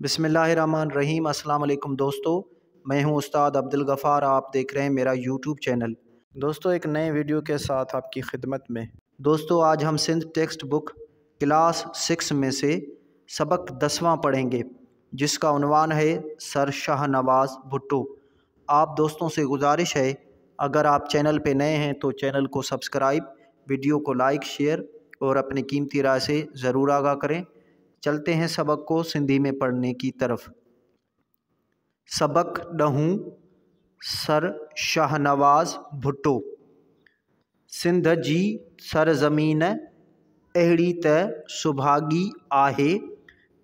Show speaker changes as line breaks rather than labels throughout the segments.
बिस्मिल्लाहिर्रहमानिर्रहीम। अस्सलाम वालेकुम दोस्तों, मैं हूं उस्ताद अब्दुल गफ़ार। आप देख रहे हैं मेरा यूट्यूब चैनल।
दोस्तों, एक नए वीडियो के साथ आपकी खिदमत में।
दोस्तों, आज हम सिंध टेक्स्ट बुक क्लास 6 में से सबक 10वां पढ़ेंगे, जिसका उन्वान है सर शाहनवाज़ भुट्टो। आप दोस्तों से गुजारिश है, अगर आप चैनल पे नए हैं तो चैनल को सब्सक्राइब, वीडियो को लाइक, शेयर और अपनी कीमती राय से ज़रूर आगाह करें। चलते हैं सबक को सिंधी में पढ़ने की तरफ। सबक ॾहूं, सर शाहनवाज़ भुट्टो। सिंध जी सरज़मीन अहिड़ी त सुभागी आहे,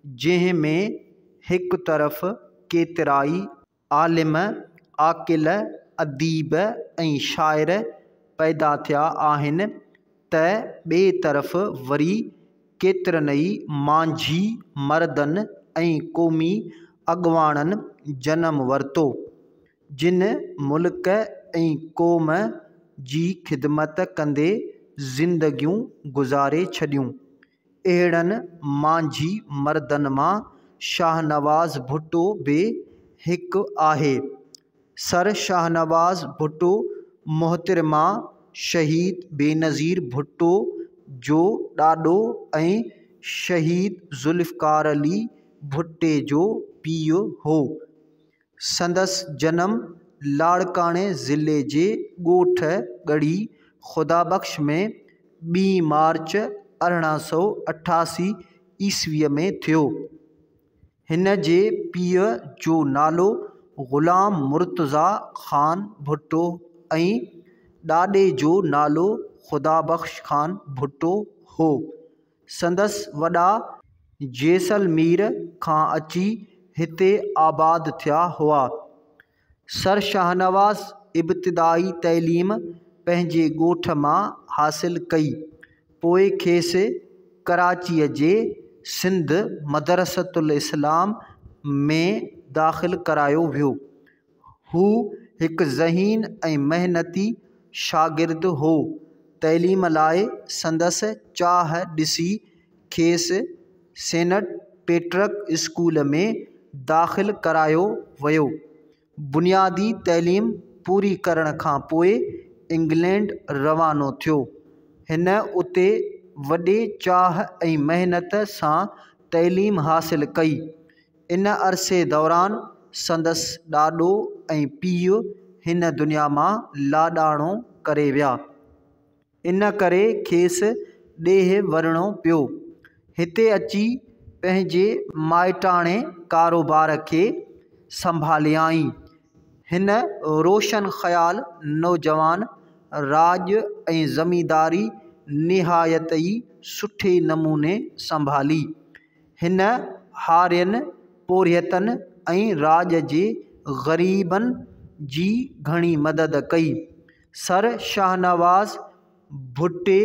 जंहिं में हिकु तरफ़ केतिराई आलिम, आकिल, अदीब ऐं शाइर पैदा थिया आहिनि त ॿिए तरफ़ वरी केतिरनि ई मांझी मर्दनि ऐं क़ौमी अॻवाणनि जनम वरितो, जिन मुल्क ऐं क़ौम जी ख़िदमत कंदे ज़िंदगियूं गुज़ारे छॾियूं। अहिड़नि मांझी मर्दनि मां शाहनवाज़ भुट्टो बि हिकु आहे। सर शाहनवाज़ भुट्टो मोहतरमा शहीद बेनज़ीर भुट्टो जो ॾाॾो ऐं शहीद ज़ुल्फ़िकार अली भुट्टे जो पीउ हो। संदसि जनम लाड़काणे ज़िले जे ॻोठ ॻढ़ी ख़ुदाबख़्श में 2 मार्च 1888 ईस्वीअ में थियो। हिन जे पीउ जो नालो ग़ुलाम मुर्तज़ा ख़ान भुट्टो ऐं ॾाॾे जो नालो ख़ुदाबख़्श ख़ान भुट्टो हो। संदसि वॾा जैसलमेर खां अची हिते आबाद थिया हुआ। सर शाहनवाज़ इब्तिदाई तइलीम पंहिंजे ॻोठ मां हासिल कई, पोइ खेसि कराचीअ जे सिंध मदरसतुल इस्लाम में दाख़िल करायो वियो। हू हिकु ज़हीन ऐं महिनती शागिर्द हो। तइलीम लाइ संदसि चाह ॾिसी खेसि सेंट पैट्रिक स्कूल में दाख़िल करायो वियो। बुनियादी तइलीम पूरी करण खां पोइ इंग्लैंड रवानो थियो। हिन उते वॾे चाह ऐं महिनत सां तइलीम हासिल कई। इन अरसे दौरान संदसि ॾाॾो ऐं पीउ हिन दुनिया मां लाॾाणो करे विया, इन करे खेसि ॾेह वरिणो पियो। हिते अची पंहिंजे माइटाणे कारोबार खे संभालियाईं। हिन रोशन ख़याल नौजवान राज ऐं ज़मींदारी निहायत ई सुठे नमूने संभाली। हिन हारियुनि, पोरियतनि ऐं राज जे ग़रीबनि जी घणी मदद कई। सर शाहनवाज़ भुट्टे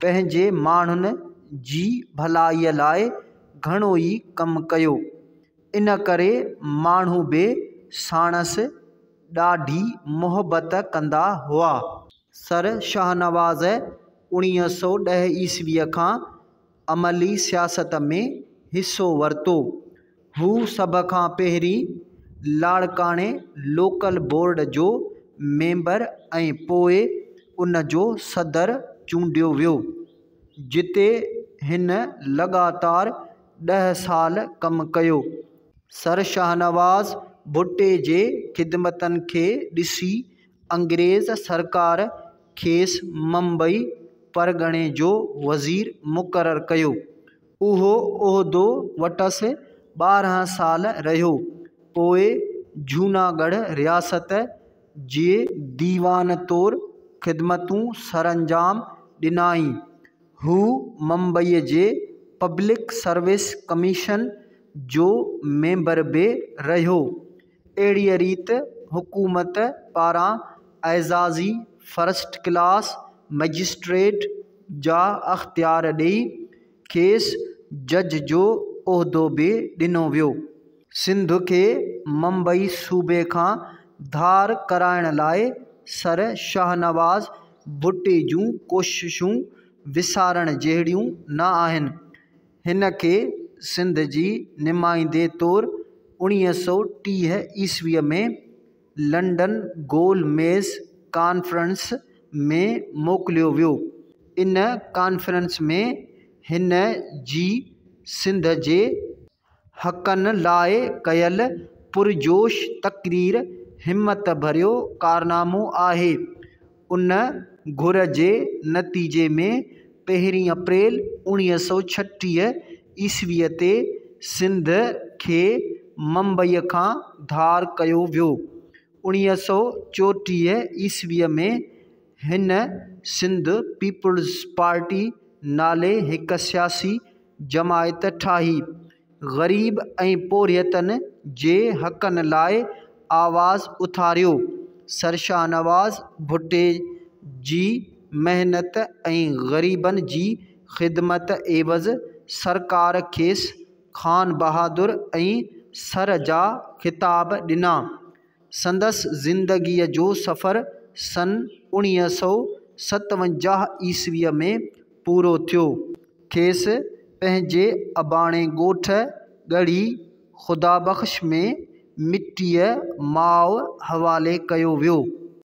पंहिंजे माण्हुनि जी भलाईअ लाइ घणो ई कमु कयो, इन करे माण्हू बि साणसि ॾाढी मुहबत कंदा हुआ। सर शाहनवाज़ 1910 ईस्वीअ खां अमली सियासत में हिसो वरितो। हू सभ खां पहिरीं लाड़काणे लोकल बोर्ड जो मेंबर ऐं पोइ उन जो सदर चूंडियो वियो, जिते हिन लगातार 10 साल कमु कयो। सर शाहनवाज़ भुट्टे जे ख़िदमतनि खे ॾिसी अंग्रेज़ सरकार खेसि मुंबई परगणे जो वज़ीर मुक़ररु कयो। उहो उहिदो वटसि 12 साल रहियो। पोइ जूनागढ़ रियासत जे दीवान तौर ख़िदमतूं सरअंजाम ॾिनाईं। हू मुंबईअ जे पब्लिक सर्विस कमीशन जो मेंबर बि रहियो। अहिड़ीअ रीति हुकूमत पारां एज़ाज़ी फर्स्ट क्लास मजिस्ट्रेट जा अख़्तियार ॾेई खेसि जज जो उहिदो बि ॾिनो वियो। सिंध खे मुंबई सूबे खां धार कराइण लाइ सर शाहनवाज़ भुट्टे जूं कोशिशूं विसारण जहिड़ियूं न आहिनि। हिन खे سنڌ جي نمائندي طور 1930 عيسويء ۾ لنڊن گول ميز ڪانفرنس ۾ موڪليو ويو. ان ڪانفرنس ۾ هن جي سنڌ جي حقن لاء ڪيل پرجوش تقرير همت ڀريو ڪارنامو آهي. ان گهر جي نتيجي ۾ پهرين اپريل 1936 عيسويء تي سنڌ کي ممبئيء کان ڌار ڪيو ويو. 1934 عيسويء ۾ هن سنڌ پيپلز پارٽي نالي هڪ سياسي جماعت ٺاهي. غريب ۽ پورهيتن جي حقن لاء آواز اٿاريو. سر شاهنواز ڀٽي جي محنت ۽ غريبن جي خدمت عيوض سرڪار کيس خان بهادر ۽ سر جا خطاب ڏنا. سندس زندگيء جو سفر سن 1957 عيسويء ۾ پورو ٿيو. کيس پنهنجي اباڻي ڳوٺ ڳڙهي خدابخش ۾ مٽيء ماء حوالي ڪيو ويو.